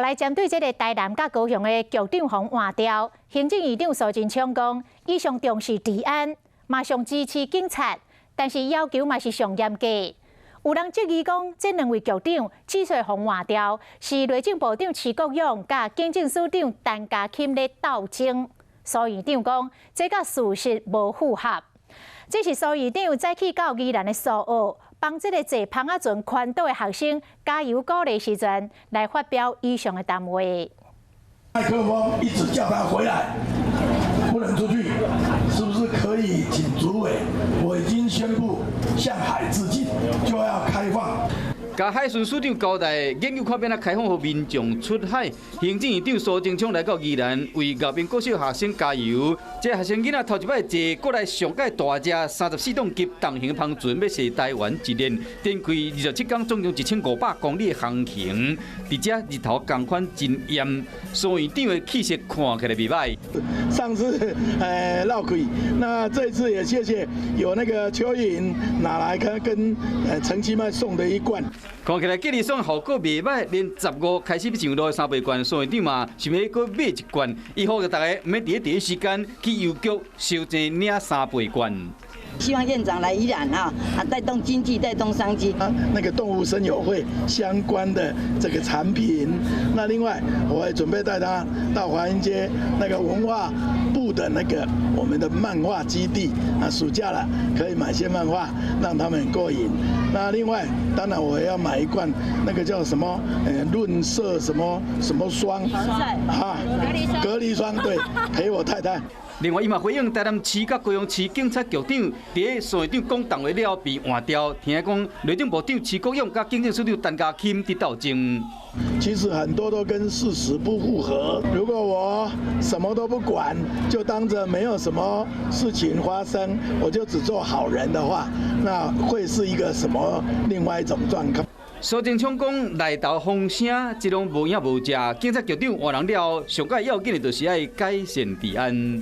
來針對這个台南佮高雄的局長予換掉，行政院長蘇貞昌講，伊上重視治安，嘛上支持警察，但是要求嘛是上嚴格。有人質疑講，這兩位局長之所以予換掉，是內政部長徐國勇佮警政署長陳家欽咧鬥爭。蘇院長講，這佮事實無符合。這是蘇院長早起到宜蘭的蘇澳，幫這个坐帆仔船環島的學生加油鼓勵時陣，來發表以上的談話。麥克風一直叫他回來，不能出去，是不是可以請主委？我已經宣布向海致敬，就要開放。共海巡署長交代，研究看欲按怎開放予民眾出海。行政院長蘇貞昌來到宜蘭，為岳民國小學生加油。這學生囡仔頭一擺坐國內上蓋大隻34噸級重型帆船，欲踅台灣一輪，展開27工總共1500公里的航行。佇遮日頭仝款真炎，蘇院長的氣色看起來袂䆀。上次落氣，那這次也謝謝有那個邱穎拿來跟陳其邁送的一罐。看起來隔離爽效果袂䆀，連15開始欲上路的三倍券，蘇院長嘛想欲閣買一罐，伊呼籲大家毋免佇咧第一時間去郵局收錢領三倍券。希望院長來宜蘭啊，帶動經濟，帶動商機。那個動物森友會相關的這個產品，那另外我也準備帶他到華陰街那個文化部的那個我們的漫畫基地啊，暑假了可以買些漫畫讓他們過癮。那另外當然我要買一罐那個叫什麼潤色什麼什麼霜啊，隔離霜，對，陪我太太。另外，伊嘛回應台南市佮高雄市警察局長佇蘇院長講談話了後被換掉，聽講內政部長徐國勇佮警政署長陳家欽佇鬥爭。其實很多都跟事實不符合。如果我什麼都不管，就當著沒有什麼事情發生，我就只做好人的話，那會是一個什麼另外一種狀況？蘇貞昌講，內鬥風聲，這攏無影無跡。警察局長換人了後，上蓋要緊的就是愛改善治安。